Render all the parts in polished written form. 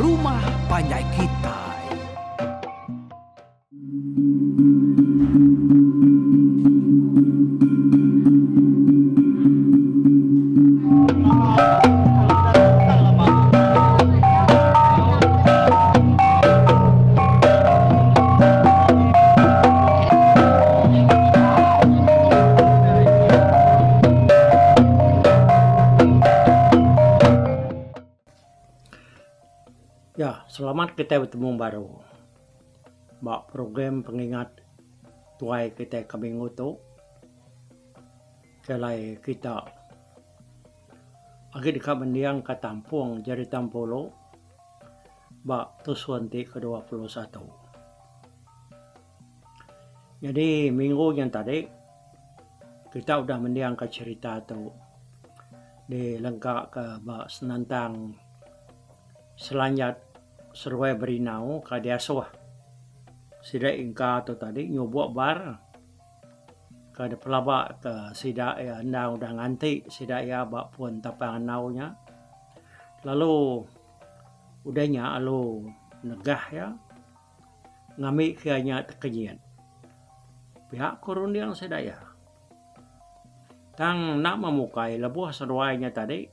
rumah panjai kitai. Ya, selamat kitai betemu baru ba program pengingat tuai kitai ke minggu tu ke alai kita agi deka mendingka tampung jerita Empulu ba tusun ti ke 21. Nyadi minggu nyen tadi kita udah mendingka cherita tu dilengka ka ba senentang Selanjat seruai Berinau ka diasuh sida ingka tu tadi nyubok bar ka dipelaba ka sida iya endang udah nganti sida iya ba pun tapang andau nya lalu udah nya lalu negah iya. Ngambi ke iya nya tekenyit. Pia ku runding sida iya. Tang enda memukai lebuh seduai nya tadi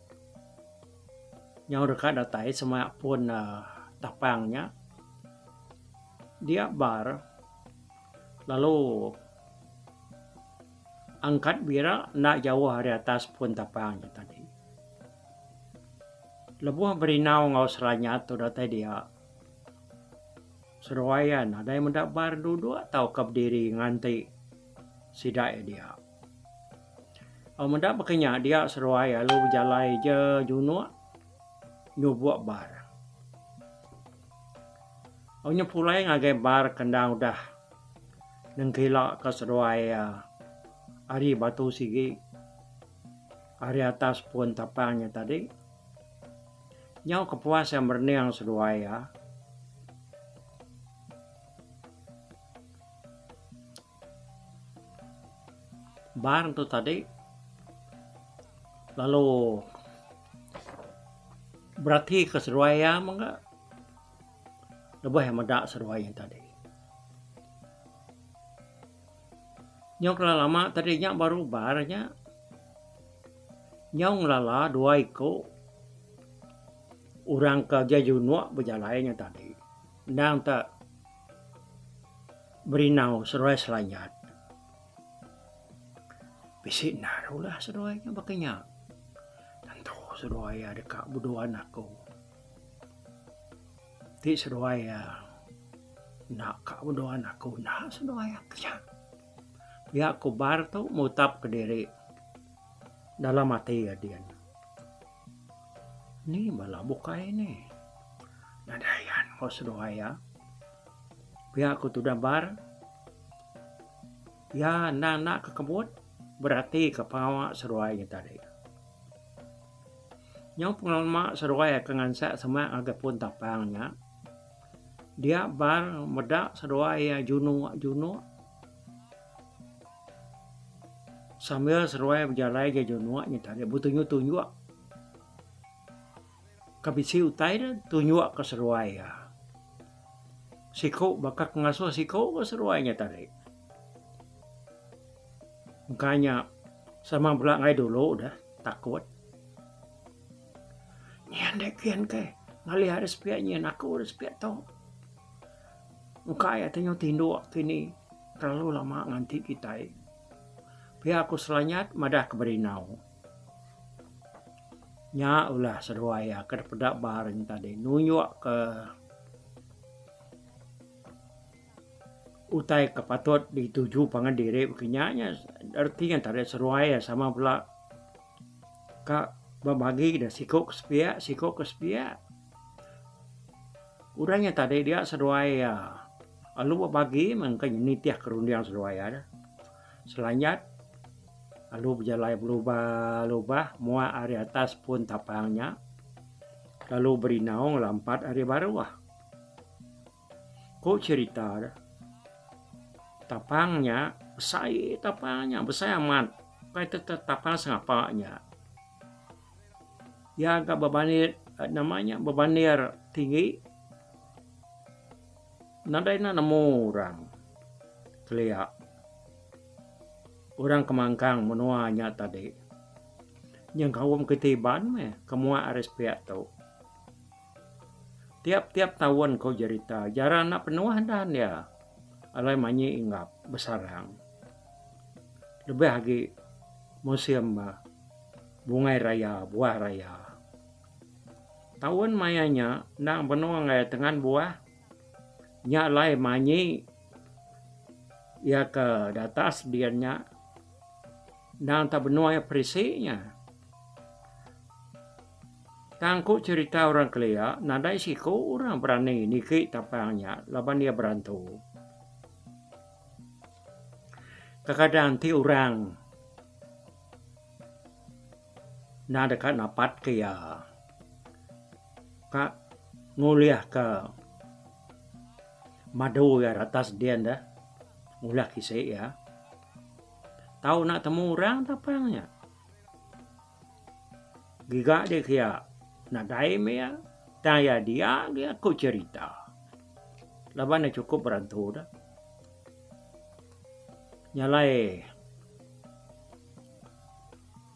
nyau deka datai sema pun tapang nya dia bar lalu angkat bira enda jauh ari atas pun tapang nya tadi. Lebuh Berinau enggau Seranyat tu datai dia. Seduai iya nadai meda bar duduk tauka bediri nganti sida iya dia. Au meda baka nya dia seduai lalu bejalai je junuk nyubuk bar. Au nya pulai ngagai bar ke endang udah nengkila ka seduai iya ari batu sigi ari atas pun tapang nya tadi. Nyau kepuas iya merening seduai iya. Bar tu tadi lalu beratika seduai iya mega lebuh iya meda seduai iya tadi. Nyau kelalu lama tadi nya baru bar nya. Nyau ngelala dua iku orang ke jejunuk bejalai nya tadi endang te berinau seduai selanjat. Bisi endar ulah seduai nya baka nya. Tentu seduai iya deka beduan aku. Ti seduai iya enda ka beduan aku enda seduai aku nya. Pia ku bar tu mutap kediri dalam ati iya din. Ni bala bukai nih. Nadai ayan ko seduai iya. Pia ku tudah bar iya enda enda kekebut berati ka pengawa seduai nya tadi. Nyau pengelama seduai ke ngansak semak ngagai pun tapang nya. Dia bar meda seduai iya junuk-junuk. Sambil seduai bejalai ga junuk nya tadi betunjuk-tunjuk ka bisi utai ne tunjuk ka seduai iya. Siku baka ke ngasuh siku ka seduai nya tadi. Engka nya sama bela enggai dulu deh takut. Nyin deh kin keh ngalih ari sepiak nyin aku ari sepiak tu. Engka iya ti nyau tinduk kini terlalu lama nganti kitai. Pia ku Selanyat madah ke Berinau. Nya ulah seduai iya ke dipeda ba hari nya tadi nunjuk ke utai ke patut dituju pangan diri baka nya nya reti nya tadi seduai iya sama bela. Ka bebagi da siku ke sepiak siku ke sepiak. Udah nya tadi dia seduai iya lalu bebagi meh engka nitih ke runding seduai iya dah. Selanjat lalu bejalai belubah lubah muak ari atas pun tapang nya lalu berinau ngelampat ari baruh. Ku cherita deh, tapang nya besai tapang nya besai amat ukai te tapang sengapa nya. Iya ga bebandir nama nya bebandir. tinggi nadai enda nemu orang kelia. Orang ke mangkang menua nya tadi nyengkaum kitai Iban meh ke muak ari sepiak tu. Tiap-tiap taun ku jerita jarang enda penuh dan iya alai manyi inggap besarang. Lebih agi musim bungai raya, buah raya. Taun maya nya endang benung ngagai tengan buah nya alai manyi iya ke datas din nya endang tak benung iya perisi nya. Tang ku cherita orang kelia, nadai siku orang berani niki tapang nya laban iya berantu. Kekadang enti orang enda deka napatka iya ka ngulihka madu iya atas din deh ngulih kisi iya tau enda temu orang tapang nya. Giga deh kia nadai meh iya tang iya dia agi aku cherita laban ne chukup berantu dah. Nya alai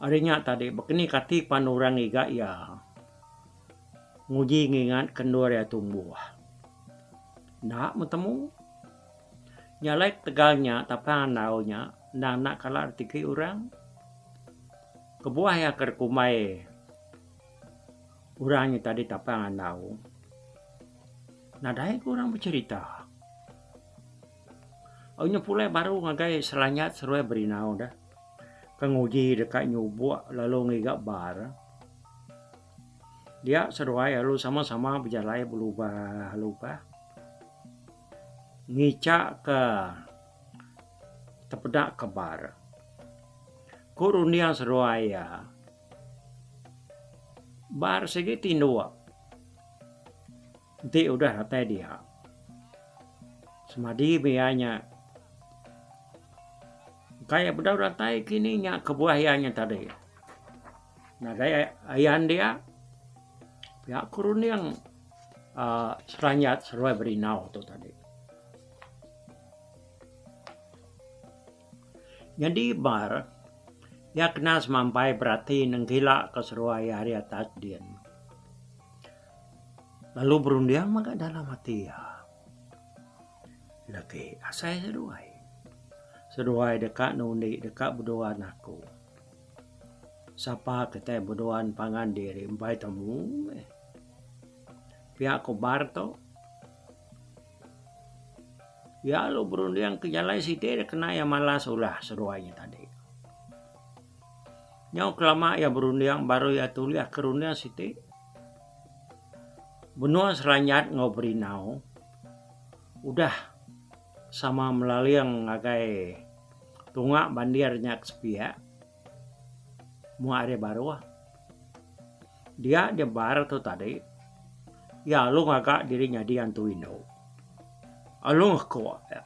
ari nya tadi bekeni kati pan orang ngiga iya nguji ngingat ke endur iya tumbuh. Enda meh temu. Nya alai ketegal nya tapang andau nya endang enda kala ditiki orang. Kebuah iya ke dikumbai orang nya tadi tapang andau nadai ku orang becherita. Au nya pulai baru ngagai Selanyat seruai Berinau deh ke nguji deka nyubok lalu ngiga bar. Dia seduai lalu sama-sama bejalai belubah-lubah. Ngicha ke tepeda ke bar. Ku runding seduai iya, bar sigi tinduk enti udah datai dia. Semadi meh iya nya kai bedau datai kini nya kebuah iya nya tadi. Nadai ayan dia pia ku runding. uhh Seranyat seruai Berinau tu tadi. Nyadi bar iya kena semampai berati nengkila ka seruai iya ari atas din. Lalu berunding mega dalam ati iya. Lagi asai seduai. Seduai deka nundi deka beduan aku. Sapa kitai beduan pangan diri empai temu meh. Pia ku bar tu. Iya lalu berunding ke jalai siti da kena iya malas ulah seduai nya tadi. Nyau kelama iya berunding baru iya tulih ke runding siti. Benung Seranyat enggau Berinau udah sama melaling ngagai tunga bandir nya ke sepiak. Mua ari baruh. Dia dia bar tu tadi iya alu ngaga diri nyadi antu indu. Alu ngekuk iya.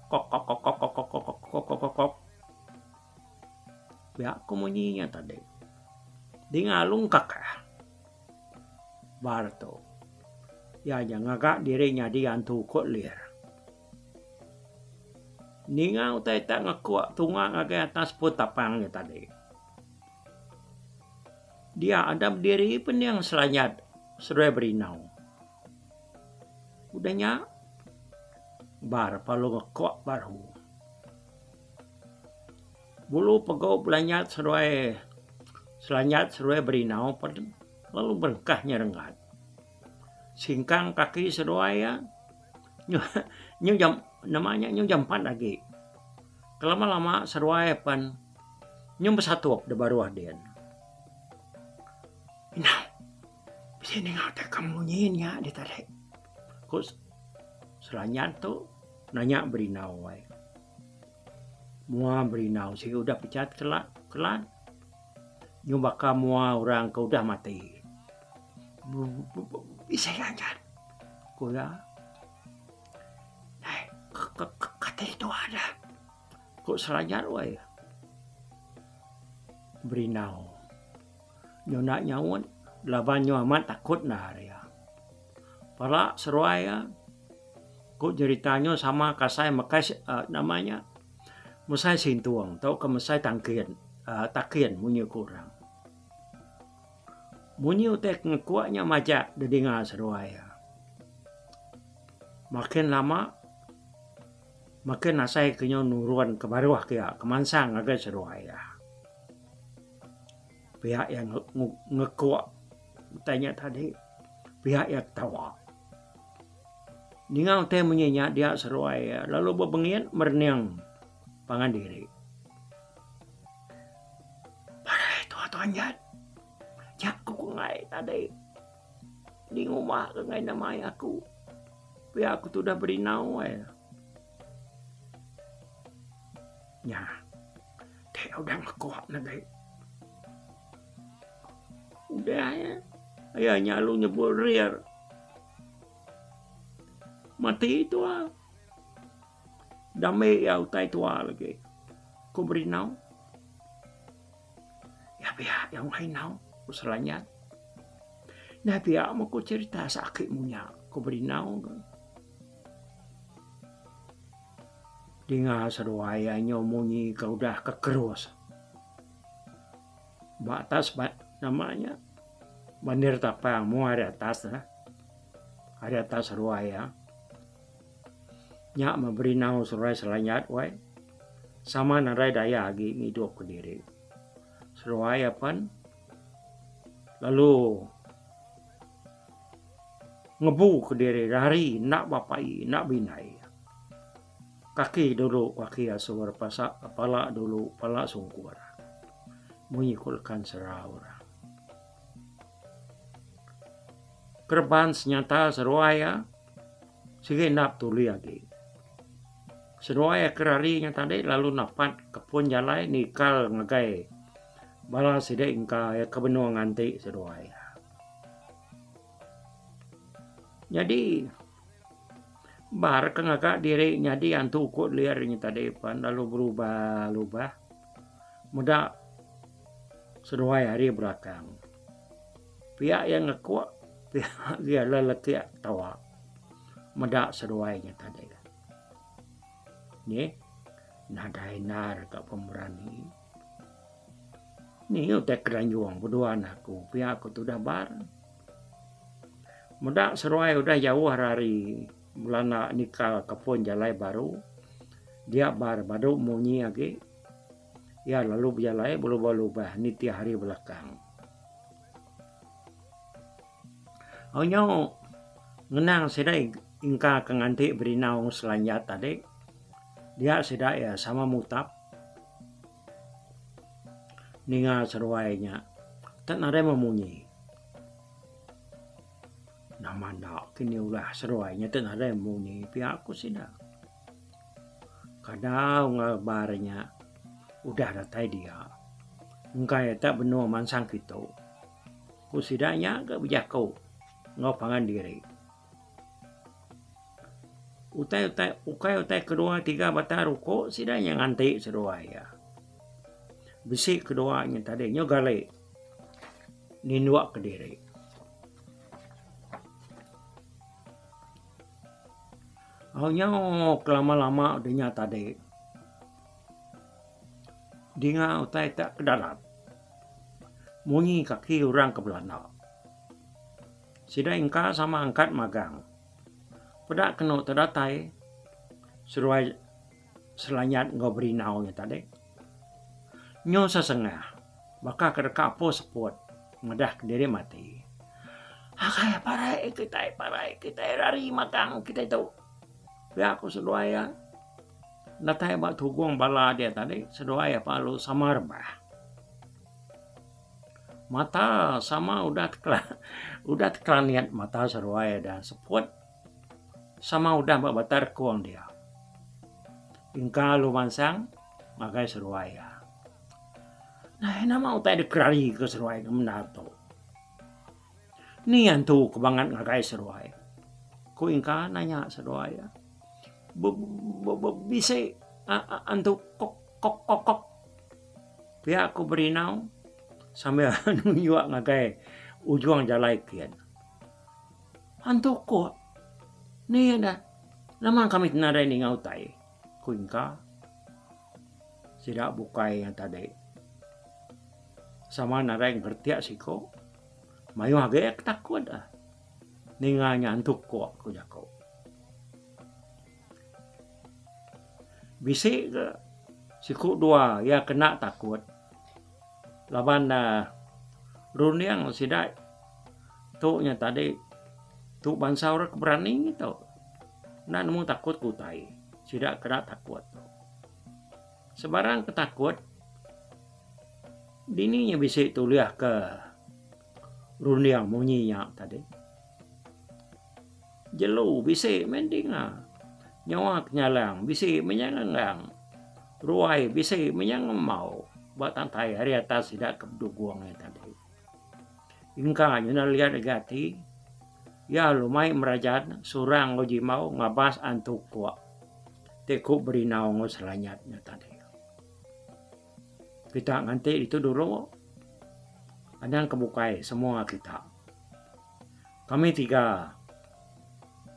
Kok kok kok kok kok kok kok kok kok kok kok. Pia ku munyi nya tadi. Dinga alu ngekak bar tu. Iya nya ngaga diri nyadi antu kok lir. Ninga utai tak ngekuk tunga ngagai atas pun tapang nya tadi. Dia ada bediri pening selanyat seduai berinau. Udah nya bar lalu ngekuk baru. Bulu pegu belanyat seduai selanyat seduai berinau pen lalu berengkah nyerenggat. Singkang kaki seduai iya nyu jam nama nya nyu jampat agi. Kelama lama seduai pen nyu besatup da baruh din. Inau bisi ninga utai ka munyi nya deh tadi ku Selanyan tu nanya Berinau ai. Mua Berinau sigi udah pechat kelat kelat nyu baka mua orang ke udah mati. Bisi anjan ku iya. Nai kati tua deh ku Selanjan weh. Berinau nyu enda nyaut. Laban nyu amat takut endar iya. Pala seruai iya ku jerita nyu sama kasai mekai nama nya mesai sintung tauka mesai tangkin uhh takin munyi ku orang. Munyi utai ke ngekuk nya majak didinga seduai iya. Makin lama makin asai ke nyu nurun ke baruh ke iya ke mansang ngagai seduai iya. Pia iya ngekuk utai nya tadi pia iya ketawa. Ninga utai munyi nya dia seduai iya lalu bebengit merening pangan diri. Parai tuah tuan Jat. Nya ku ku enggai tadi. Ni ngumba ke enggai nemai aku. Pia ku tudah berinau ai. Nya. Ti udah ngekuk ne agi. Udah iya, iya nya lalu nyebut rir. Mati tua. Dambi iya utai tua lagi. Ku Berinau. Iya pia iya ungkai inau, ku Selanyat. Nah pia meh ku cherita sakit munya, ku Berinau ga. Dinga seduai iya nyau munyi ke udah kekerus. Ba atas ba nama nya bandir tapang mua ari atas ne. Ari atas seduai iya. Nya meh Berinau seduai Selanyat wai. Sama nadai daya agi ngidup kediri. Seduai iya pen lalu ngebu kediri rari enda bapai enda bindai. Kaki dulu kaki asur pasa pala dulu pala sungkur. Munyi ku lekan sera orang. Kereban senyata seruai iya sigi enda betuli agi. Seduai iya ke rari nya tadi lalu napat ke pun jalai nikal ngagai bala sida engka iya ke benung nganti seduai iya. Nyadi bar ke ngaga diri nyadi antu ku lir nya tadi pan lalu berubah lubah meda seduai ari belakang. Pia iya ngekuk pia iya lelekik tawa meda seduai nya tadi. Nih nadai endar ka pemerani. Ni utai keranjung beduan aku pia ku tudah bar. Meda seruai udah jauh ari belanda nikal ke pun jalai baru dia bar badu munyi agi iya lalu bejalai belubah-lubah nitih ari belakang. Au nyau ngenang sida ingka ke nganti berinau selanjat tadi dia sida iya sama mutap. Ninga seduai nya tak nadai memunyi. Nama enda kini ulah seduai nya tak nadai munyi pia ku sida. Kadau enggau bar nya udah datai dia. Engkai tak benung mansang kitu. Ku sida nya ga bejaku enggau pangan diri. Utai utai ukai utai kedua tiga batang ruko sida nya nganti seduai iya. Bisi kedua nya tadi nyu gali ninduk kediri. Au nyau kelama lama udah nya tadi dinga utai tak kedalam munyi kaki orang ke belanda. Sida engka sama angkat magang. Peda kenu te datai seduai Selanyat enggau Berinau nya tadi. Nyu sesengah baka ke deka apus seput madah kediri mati. Akai parai kitai parai kitai rari magang kitai tu. Pia ku seduai iya datai ba tugung bala dia tadi seduai iya lalu sama rebah. Mata sama udah udah tekelanit mata seduai da seput sama udah ba batar rekung dia. Engka lalu mansang ngagai seduai iya. Nai nama utai dikerari ke seduai ke mendar tu. Ni antu ke bangat ngagai seduai. Ku engka nanya seduai iya. Bisi antu kok kok kok kok. Pia ku Berinau sambil nunjuk ngagai Ujung jalai kin. Antu ko. Ni dah. Nama kami ti nadai ninga utai, ku Ingka. Sida bukai nya tadi. Sama nadai ngeretik siko. Mayuh agi ke takut ah. Ninga nya antu ko, ku jaku. Bisi ke siku dua iya kena takut laban ne runding sida tu nya tadi tu bansa orang ke berani tu enda nemu takut ke utai sida kena takut tu. Sebarang ke takut dini nya bisi tulih ke runding munyi nya tadi. Jelu bisi meh dinga. Nyawa kenyalang bisi meh nya nganggang. Ruai bisi meh nya ngemau ba tantai ari atas sida ke bedugong nya tadi. Engka nyenda liat agi ati iya lalu mai merajan surang enggau jimbau ngabas antu kok ti ku berinau enggau selanyat nya tadi. Kita nganti ditu dulu anang ke bukai semua kita. Kami tiga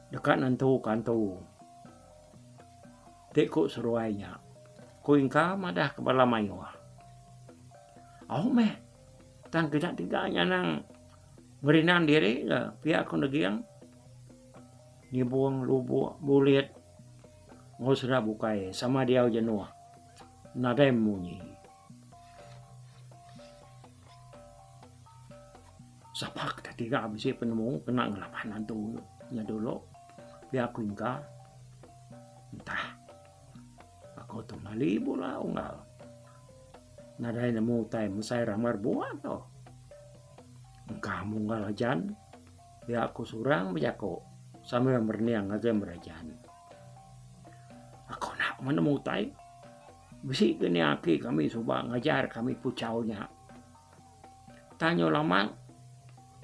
deka nentuka antu ti ku seruai nya, ku Ingka madah ke bala mayuh. Au meh tang kita tiga nya anang ngerinang diri ga pia ku Neging nyibung lubok bulit enggau sida bukai sama diau jenuh nadai munyi. Sapa ke tetiga bisi penemu kena ngelaban antu nya dulu pia ku engka entah aku tu mali bula unggal nadai nemu utai mesai ramar bua tu. Engka munggal ajan pia ku surang bejaku sambil merening ngagai merajan. Aku enda menemu utai bisi ke nia aki kami suba ngajar kami puchau nya. Tang nyau lama,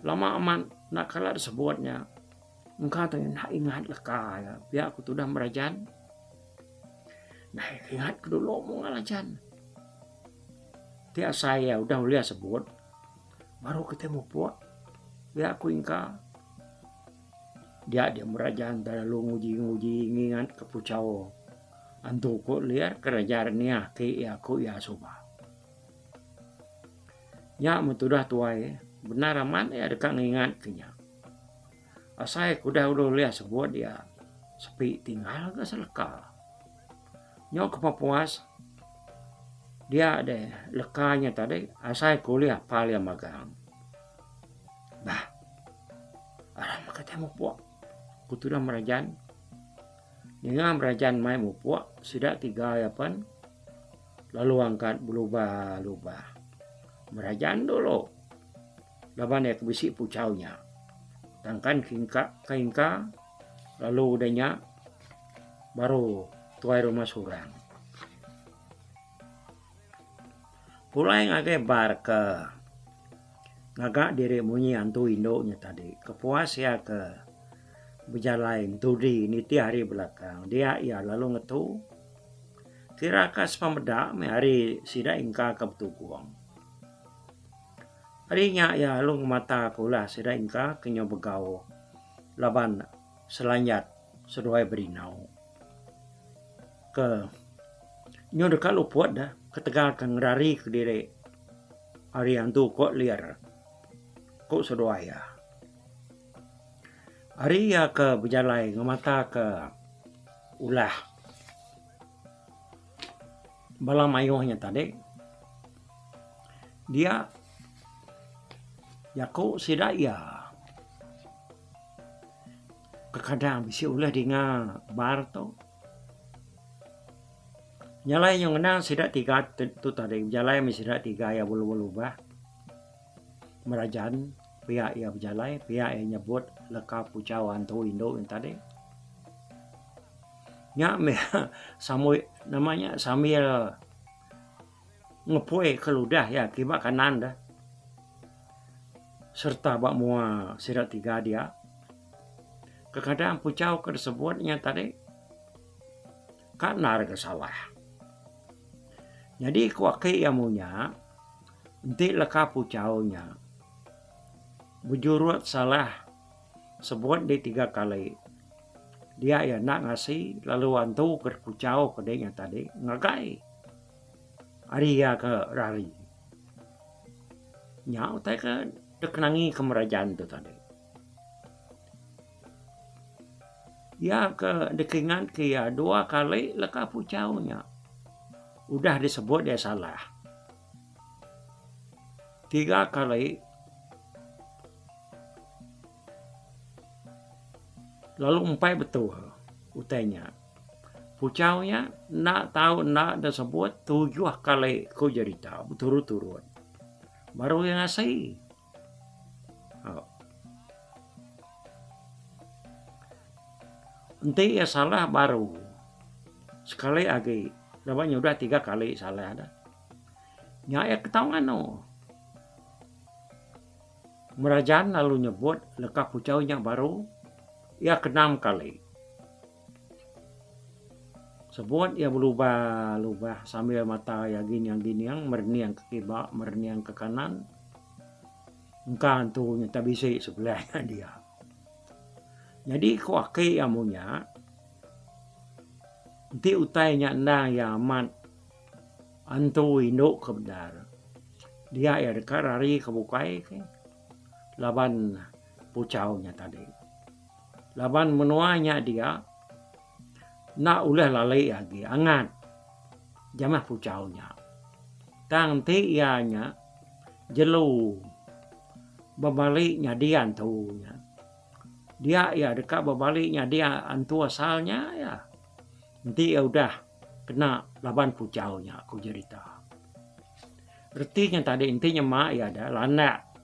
lama amat enda kala disebut nya. Engka tu enda ingat leka iya pia ku tudah merajan. Dai ingat ku dulu mung ngelajan. Ti asai iya udah ulih sebut baru kitai mupuk pia ku engka. Dia dia merajan lalu nguji nguji ngingat ke puchau antu ku liar kereja nia ti iya ku iya suba. Nya meh tudah tuai bendar amat iya deka ngingat ke nya. Asai ke udah ulih ulih sebut iya sepi tinggal ga seleka. Nyau ke pepuas dia deh leka nya tadi asai ke ulih apal iya magang. Bah aram meh kitai mupuk ku tudah merajan. Ninga merajan mai mupuk sida tiga iya pen. Lalu angkat belubah-lubah. Merajan dulu laban iya ke bisi puchau nya. Tangkan kingka ke ingka lalu udah nya baru tuai rumah surang. Pulai ngagai bar ke ngaga diri munyi antu indu nya tadi kepuas iya ke bejalai entudi nitih ari belakang dia iya lalu ngetu. Kira ka sepemeda meh ari sida ingka ke betugung. Ari nya iya lalu ngemata ke ulah sida ingka ke nyau begau laban selanjat seduai berinau ke nyau deka luput deh ketegal ke ngerari kediri ari antu ko liar ku seduai iya. Ari iya ke bejalai ngemata ke ulah bala mayuh nya tadi dia jaku sida iya kekadang bisi ulih dinga bar tu. Nya alai nyau ngenang sida tiga tu tadi bejalai meh sida tiga iya belubah-lubah merajan pia iya bejalai pia iya nyebut leka puchau antu indu nya tadi. Nya meh sambui nama nya sambil ngepui ke ludah iya kiba kanan deh sereta ba mua sida tiga dia. Kekadang puchau ke disebut nya tadi ka endar ga salah. Nyadi ku aki iya munya enti leka puchau nya. Bejurut salah sebut di tiga kali. Dia iya enda ngasi lalu antu ke puchau ke nya tadi ngagai ari iya ke rari. Nya utai ke dikenangi ke merajan tu tadi. Iya ke dikingat ke iya dua kali leka puchau nya udah disebut iya salah. Tiga kali lalu empai betul utai nya. Puchau nya enda tau enda disebut tujuh kali ku jerita beturut-turut baru iya ngasi. Enti iya salah baru sekali agi laban nya udah tiga kali salah dah. Nya iya ke tau nganu. Merajan lalu nyebut leka puchau nya baru iya ke enam kali. Sebut iya belubah lubah sambil mata iya gining-gining merening ke kiba merening ke kanan. Engka antu nya tak bisi sebelah nya dia. Nyadi ku aki iya munya enti utai nya endang iya amat antu indu ke bendar dia iya deka rari ke bukai ke laban puchau nya tadi. Laban menua nya dia enda ulih lali agi angat jamah puchau nya. Tang enti iya nya jelu bebali nyadi antu nya. Dia iya deka bebali nyadi antu asal nya iya. Enti iya udah kena laban puchau nya ku jerita. Reti nya tadi enti nyema iya da landak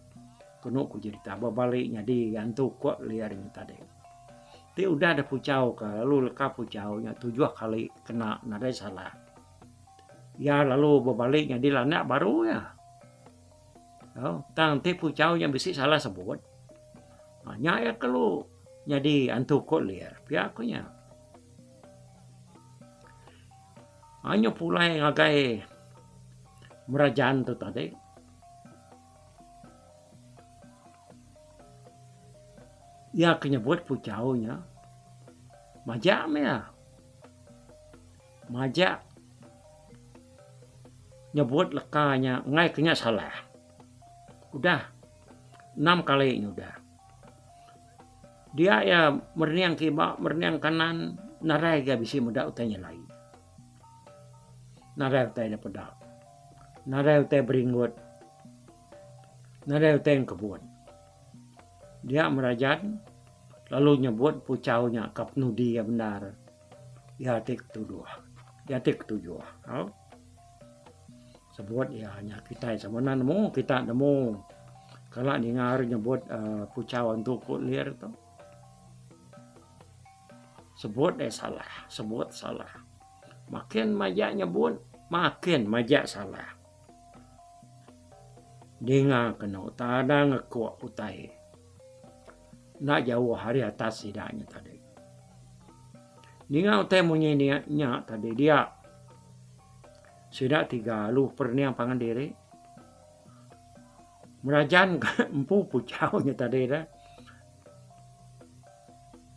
kenu ku jerita bebali nyadi antu kok liar nya tadi. Ti udah da puchau ka lalu leka puchau nya tujuh kali kena nadai salah. Iya lalu bebali nyadi landak baru iya. Tang enti puchau nya bisi salah sebut nya iya kelu nyadi antu kok liar pia ku nya. Anyuh pulai ngagai merajan tu tadi. Iya ke nyebut puchau nya majak meh iya. Majak nyebut leka nya enggai ke nya salah. Udah enam kali nya udah. Dia iya merening kiba merening kanan nadai ga bisi meda utai nyelai. Nadai utai da peda. Nadai utai beringgut. Nadai utai engkebut. Dia merajan lalu nyebut puchau nya ka penudi iya bendar iya ti ketuduh iya ti ketujuh. Sebut iya nya kitai sama enda nemu kita nemu kala ninga ari nyebut uhh puchau antu ku lir tu. Sebut deh salah sebut salah. Makin majak nyebut makin majak salah. Dinga kenu tada ngekuk utai enda jauh ari atas sida nya tadi. Ninga utai munyi nya tadi dia. Sida tiga alu perening pangan diri. Merajan ka empu puchau nya tadi dah.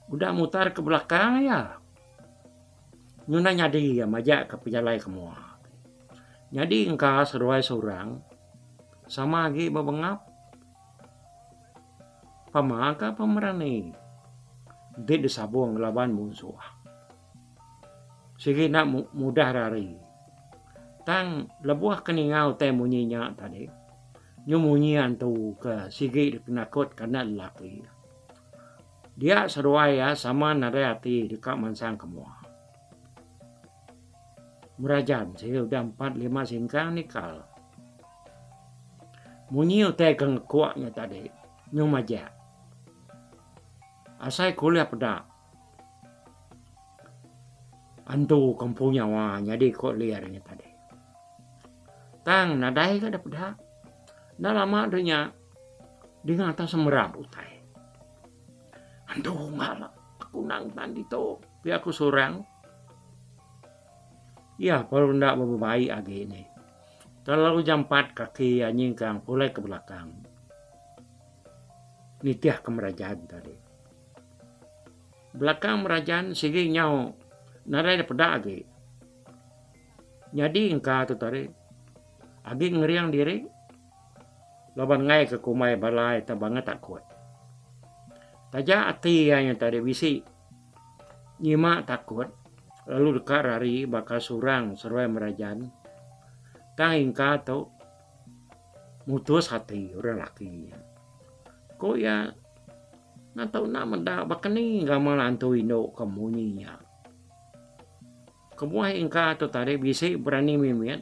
Udah mutar ke belakang iya. Nyudah nyadi iya majak ka pejalai ke mua. Nyadi engka seduai seorang sama agi bebengap pama ka pemerani enti disabung laban munsuh. Sigi enda mudah rari. Tang lebuh ke ninga utai munyi nya tadi, nyu munyi antu ke sigi dipenakut ke anak lelaki. Dia seduai iya sama nadai ati deka mansang ke mua. Merajan sigi udah empat lima singkang nikal. Munyi utai ke ngekuk nya tadi nyu majak. Asai ke ulih peda. Antu ke empu nyawa nyadi ko liar nya tadi. Tang nadai ga da peda. Enda lama deh nya dinga tau semerap utai. Antu ngala aku nang tan ditu pia ku surang. Iya perlu enda bebebai agi nih. Terlalu jampat kaki iya nyingkang pulai ke belakang. Nitihka Merajan tadi. Belakang Merajan sigi nyau nadai da peda agi. Nyadi engka tu tadi agi ngering diri laban enggai ke kumbai bala ita bangat takut. Taja ati iya nya tadi bisi nyima takut lalu deka rari baka surang seruai Merajan tang engka tu mutus ati orang laki nya. Ku iya, Ngantu enda meda baka ni gamal antu indu ke munyi nya. Kebuah engka tu tadi bisi berani mimit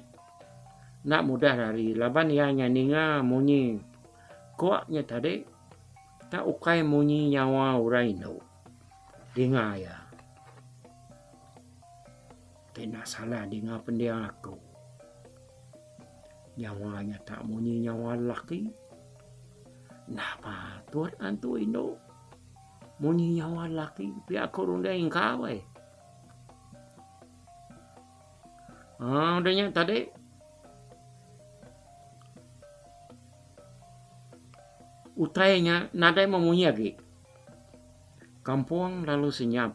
enda mudah rari laban iya nya ninga munyi kuk nya tadi tak ukai munyi nyawa orang indu. Dinga iya. Ti enda salah dinga pending aku. Nyawa nya tak munyi nyawa lelaki. Enda patut antu indu munyi nyawa lelaki pia ku runding engka weh. Haa udah nya tadi. Utai nya nadai memunyi agi. Kampung lalu senyap.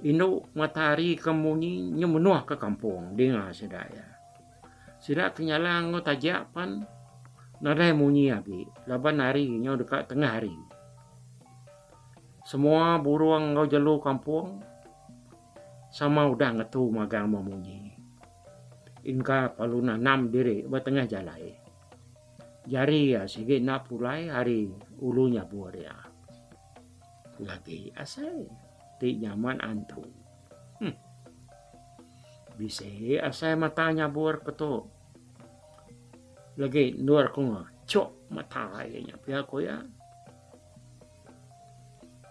Indu matahari ke munyi nyemenuh ke kampung dinga sida iya. Sida ke nyalang enggau taja pan nadai munyi agi laban hari nyau deka tengah hari. Semua burung enggau jelu kampung sama udah ngetu magang memunyi. Ingka perlu nanam diri ba tengah jalai. Jari iya sigi enda pulai ari ulu nyabur iya. Lagi asai ti nyaman antu. Huh. Bisi asai mata nyabur ke tu. Lagi endur ku ngechok mata iya nya pia ku iya.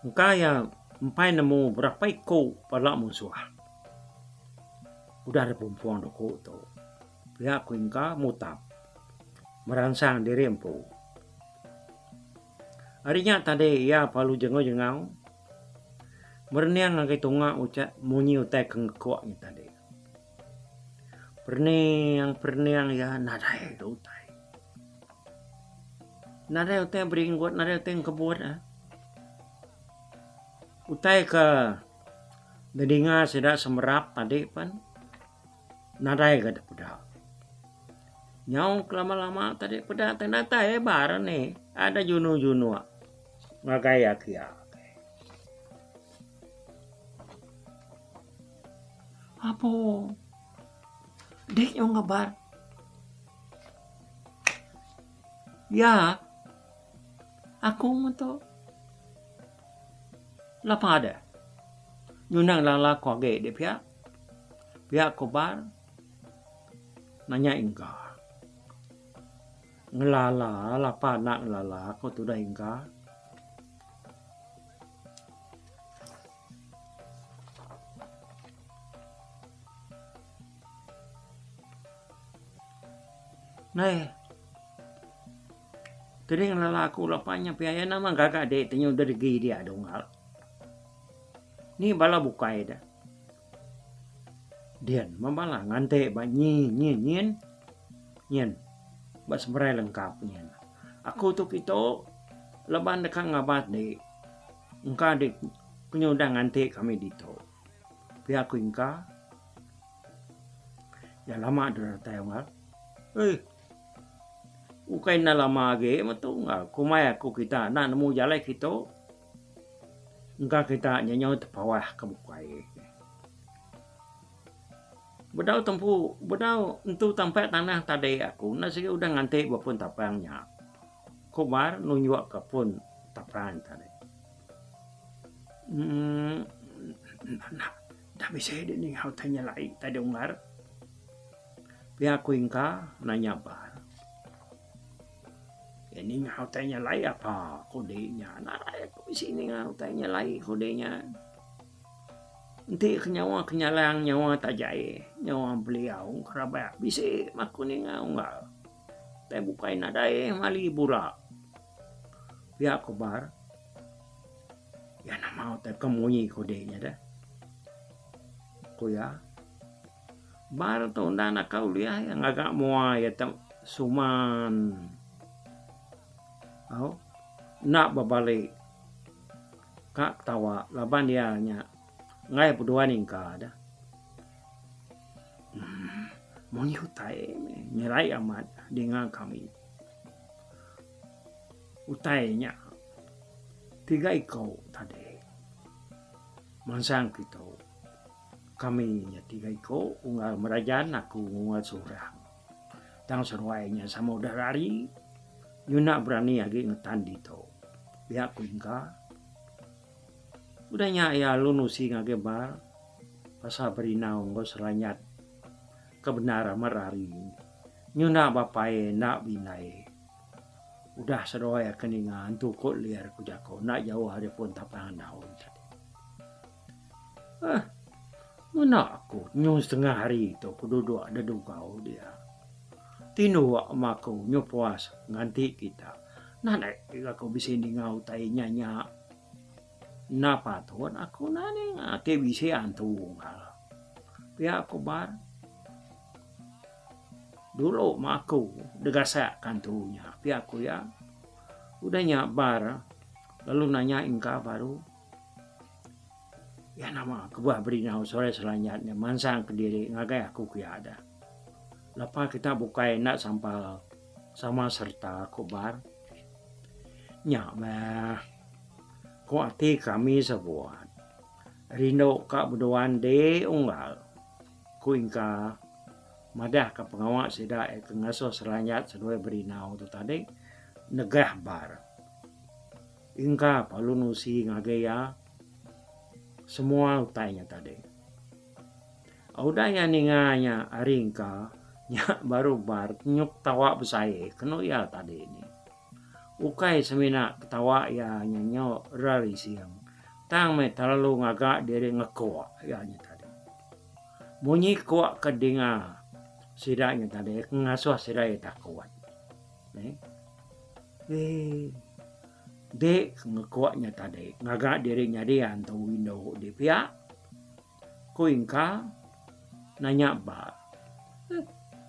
Engka iya empai nemu berapa iku pala munsuh. Udah dipumpung duku tu. Pia ku engka mutap meransang diri empu. Ari nya tadi iya parlu jengau-jengau merening ngagai tunga ucha munyi utai ke ngekuk nya tadi. Perening-perening iya nadai ga utai. Nadai utai beringgut nadai utai engkebut ah. Utai ke didinga sida semerap tadi pen Nadai ga dipeda. Nyau kelama-lama tadi peda te datai bar ni ada junuk-junuk ngagai iya kia. Apo dek nyau ngabar. Ya aku meto lapa deh nyunang lala ku agi dek pia. Pia ko bar nanya Ingga. Ngelala lapa enda ngelala ko tudah Ingga. Neh. Tadi ngelala aku lapa nya pia iya nama gaga dik ti nyau deregi dia dunggal. Ni bala bukai da. Din meh bala nganti ba nyi nyin nyin nyin ba seberai lengkap nyin. Aku tu kitu laban deka ngabat di engka di kenyau udah nganti kami ditu. Pia ku engka ya lama deh datai unggal. Eih ukai enda lama agi metu unggal kumbai aku kita enda nemu jalai kitu. Engka kita nya nyau tepawah ke bukai. Bedau tempu bedau entu tampak tanah tadi aku enda sigi udah nganti ba pun tapang nya. Ku bar nunjuk ka pun tapang tadi. Emm enda bisi deh ninga utai nyelai tadi unggar. Pia ku ingka nanya bar. Iya ninga utai nya lai apa ku di nya. Nadai aku bisi ninga utai nya lai ku di nya. Enti ke nyawa ke nyalang nyawa tajai nyawa beliau kerabak bisi mah ku ninga unggal. Utai bukai nadai mali bura. Pia ku bar. Iya nama utai ke munyi ku di nya deh. Ku iya. Bar tu enda naka ulih iya ngaga mua iya tu suman. Au enda bebali ka ketawa laban iya nya enggai beduan ingka deh. Uhh munyi utai meh nyerai amat dinga kami. Utai nya tiga iko tadi mansang kitu kami nya tiga iko unggal merajan aku unggal surang. Tang seduai nya sama udah rari nyuna berani agi ngetan ditu pia ku Ingka. Udah nya iya lalu nusi ngagai bar pasal berinau enggau seranyat ke bendar amat rari nyuna bapai enda bindai. Udah seduai ke ninga entu ku lir ku jaku enda jauh ari pun tapang daun tadi. Eh ngena aku nyu setengah hari tu ku duduk dedugau dia. Tinduk meh aku nyu puas nganti kita. Nadai aku bisi ninga utai nya nya. Enda patut aku enda ninga ti bisi antu unggal. Pia ku bar. Dulu meh aku degasak ka antu nya pia ku iya. Udah nya bar lalu nanya ingka baru. Iya nama kebuah berinau sore selanyat nya mansang kediri ngagai aku kiya dah. Lapa kita bukai enda sampal sama sereta ku bar. Nya meh ku ati kami sebuat rindu ka beduan di unggal. Ku Ingka madahka pengawa sida iya ke ngasuh Seranyat seduai Berinau tu tadi negah bar. Ingka perlu nusi ngagai iya semua utai nya tadi. Udah iya ninga nya ari Ingka nya baru bar nyuk tawa besai kenu iya tadi nih. Ukai semina ketawa iya nya nyo rerising tang meh terlalu ngaga diri ngekuk iya nya tadi. Munyi kuk ke dinga sida nya tadi ke ngasuh sida iya takut. Eii dek ke ngekuk nya tadi ngaga diri nyadi antu indu di pia ku Ingka nanya ba.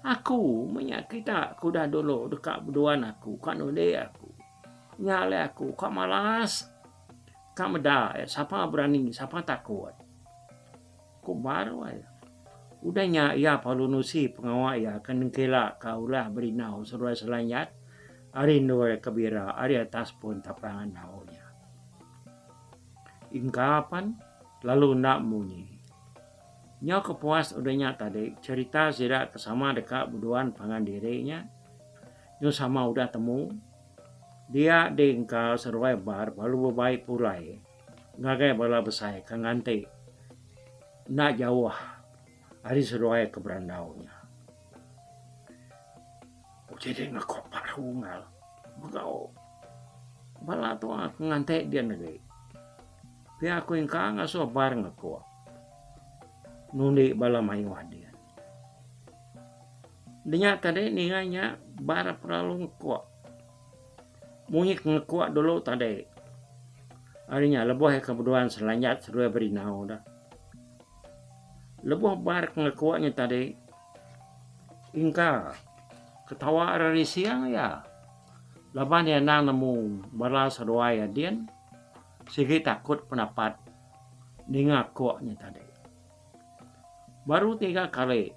Aku meh nya kita ke udah dulu deka beduan aku ka nundi aku. Nya alai aku ka malas ka meda sapa berani sapa takut. Ku baru ai. Udah nya iya perlu nusi pengawa iya ke nengkila ka ulah berinau seduai selanyat ari endur ke bira ari atas pun tapang andau nya. Ingka pan lalu enda munyi. Nyau ke puas udah nya tadi cherita sida ke sama deka beduan pangan diri nya nyau sama udah temu dia diengka seduai bar lalu bebai pulai. Ngagai bala besai ke nganti enda jauh ari seduai ke berandau nya. Uji deh ngeko baru ngal begau bala tua ke nganti din agi. Pia ku engka ngasuh bar ngeko nundi bala mayuh din. Dinya tadi ninga nya bar pelalu ngeko. Munyi ke ngekuk dulu tadi. Ari nya lebuh iya ke beduan selanjat seduai berinau dah. Lebuh bar ke ngekuk nya tadi engka ketawa ari rising iya laban iya endang nemu bala seduai iya din sigi takut penapat ninga kuk nya tadi. Baru tiga kali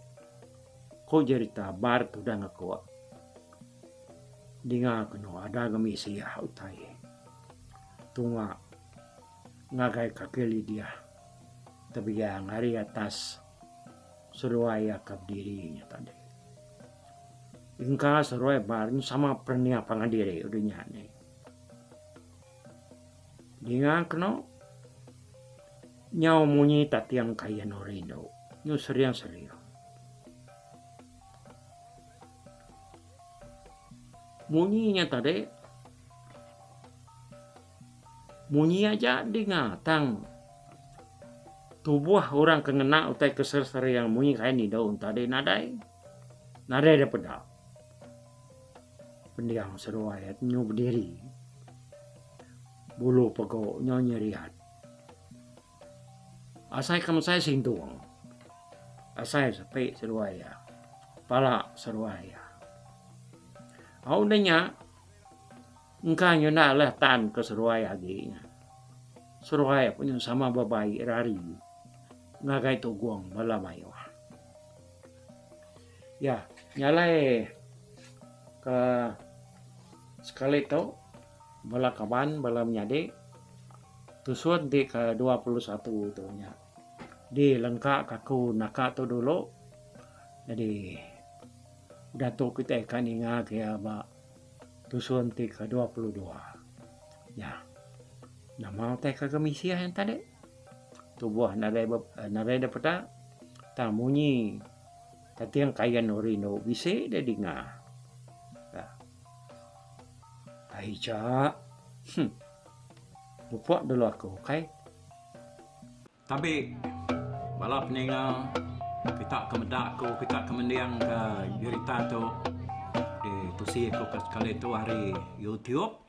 ku jerita bar tudah ngekuk. Dinga kenu ada ga misi utai tunga ngagai kaki Lydia tebiang ari atas seduai iya ke bediri nya tadi. Engka seduai ba sama perening pangan diri udah nya nih. Dinga kenu nyau munyi tating kain orang indu nyu sering-sering. Munyi nya tadi munyi aja dinga tang tubuh orang ke ngena utai ke sering-sering munyi kain indu tadi nadai nadai da peda. Pendiang seduai nyu bediri bulu pego nyu nyeriat. Asai ke mesai sintung. Asai sepi seduai iya. Pala seduai iya. Au udah nya. Engka nyu enda alah tan ke seduai agi nya. Seduai pun nyu sama bebai rari ngagai tugong bala mayuh. Ya, nya alai ke sekali tu bala kaban bala menyadi tusun ti ke 21 tu nya dilengka ka aku naka tu dulu jadi udah tu kitai ka ninga ke iya ba tusun ti ke 22. Nya. Nama utai ke gemisih nya tadi? Tubuh nadai nadai da peda tang munyi tating kain rindu bisi da dinga. Ai ja. Huh. Mupuk dulu aku kai. Tabi bala peninga kita ke meda aku kita ke mending ka jerita tu di tusi aku ke sekali tu ari YouTube.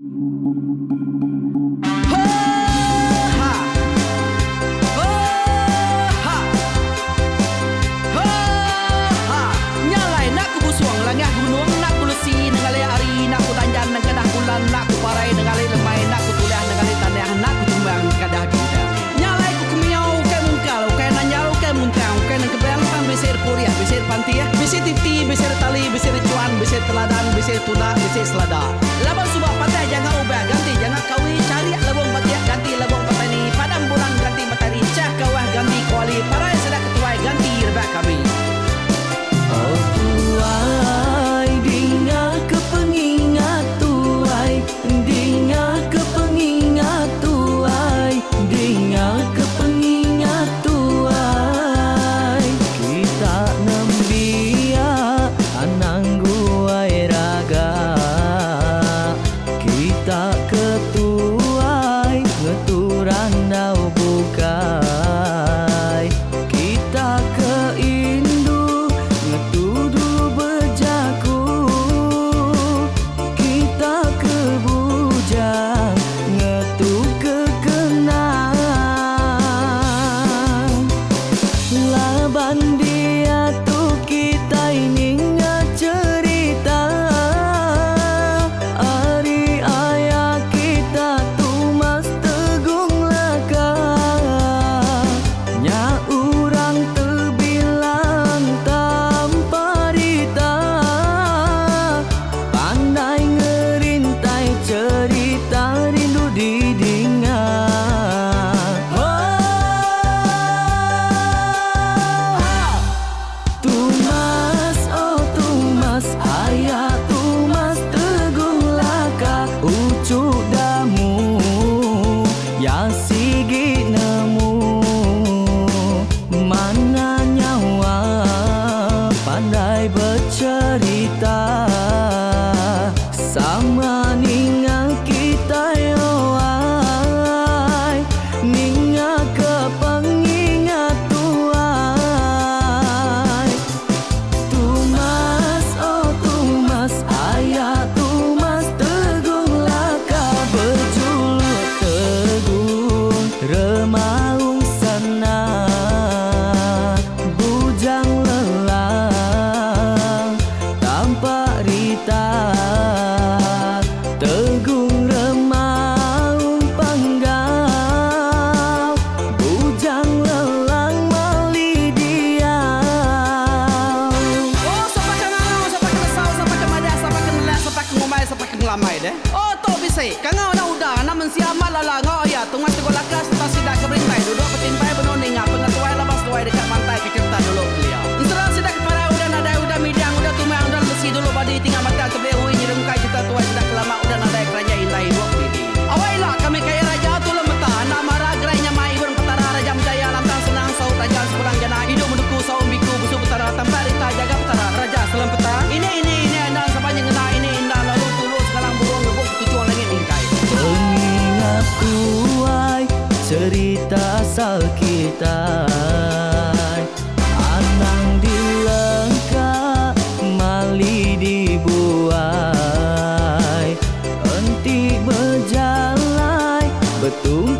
Bisi pantih, bisi titi, bisi tali, bisi rechuan, bisi teladan, bisi tuna, bisi selada. Laban suba patah janga ubah ganti janga kawi, charik lebung batik ganti lebung petani, padam bulan ganti matari, chah kawah ganti kuali, parai sida ketuai ganti rebak kami. Oh tuai dinga ke pengingat tuai, dinga ke pengingat tuai, dinga ke pengingat tuai. Kita nembiak anang guai raga, kita ke tuai ngetu randau bukai, kita ke indu ngetu dulu bejaku, kita ke bujang ngetu ke kenang. Laban diatu kitai ninga cerita ari aya kita Tumas Tegung Laka, nya urang tebilang tanpa rita, pandai ngerintai cerita rindu didinga. Tumas, oh Tumas, ayah Tumas Tegung Laka, ucu damu ya sigi nemu, mana nyawa pandai bercerita, sama ninga kita yoai, ninga ke pengingat tuai. Tumas, oh Tumas, ayah Tumas Tegung Laka, berjuluk Tegung Remaung sana, bujang lelang tanpa rita, Tegung Remaung Panggau, bujang lelang mali diau. Oh, sapa ke ngangau, sapa ke nesau, sapa ke madah, sapa ke nelak, sapa ke ngumbai, sapa ke ngelamai deh. Oh, tu bisi. Kangau anak uda, anak mensia amat lala ngau aya, tungas teguh laka serta sida ke berintai, duduk betimpai benung ninga pengetuai laban seduai deka mantai ke cerita dulu kelia. Ensera sida ke parai udah nadai udah midang, udah tumang, udah lesi dulu badi tinggal batang tebeli ui nyerungkai cerita tuai sida ke lama udah nadai keranjai indai ibup didi. Awai ila kami kaya raja tulung meta, anak mara gerai nyamai ibun petara raja menjaya lantang senang saut raja sepulang jana hidup menduku saum biku busu petara tanpa rita jaga petara raja selam peta. Ini ini ini endang sapa nyengena ini indah lalu tulu sekalang burung ngebuk ketujuh langit bingkai. Pengingat tuai cerita asal kita, anang dilengka mali dibuai, enti berjalai betung